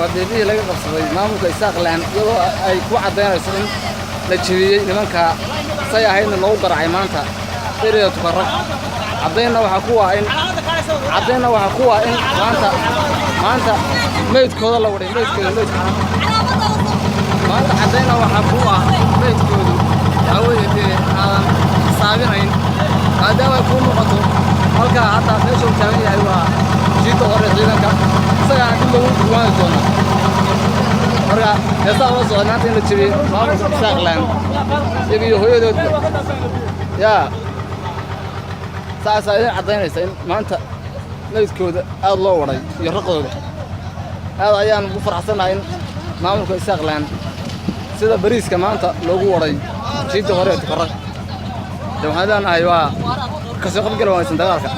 Waa beebihii laga qabsaday maamulka Isaaqland, iyadoo ay ku caddaynayso in la jebiyey nimanka say ahaydna loogu garaacay maanta ereyda Tukaraq. Caddaynna waxaa ku waa in caddaynna waxaa ku waa in maanta meydkooda la wadhay, meydkooda, meydkooda maanta. Caddaynna waxaa ku ah meydkoodu waxaa weeye dee aadan xisaabinayn, maadaama ay kuu muuqato halkaa hadda meesha uu taagan yahay waa jiidda hore ciidanka, isagaana dib lagu duwaani doonaa. Marka heesaa ula socda maanta in la jebiyey maamulka Isaaqland, iyaga iyo hooyadoodba. Yaa saasaa idin caddaynaysa in maanta meydkooda aad loo wadhay iyo raqdooda. Aad ayaan ugu faraxsannahay in maamulka Isaaqland sida bariiska maanta loogu wadhay jiidda hore ee Tukaraq. De waxaan leenahay waa kasoo qaybgal wanaagsan dagaalka.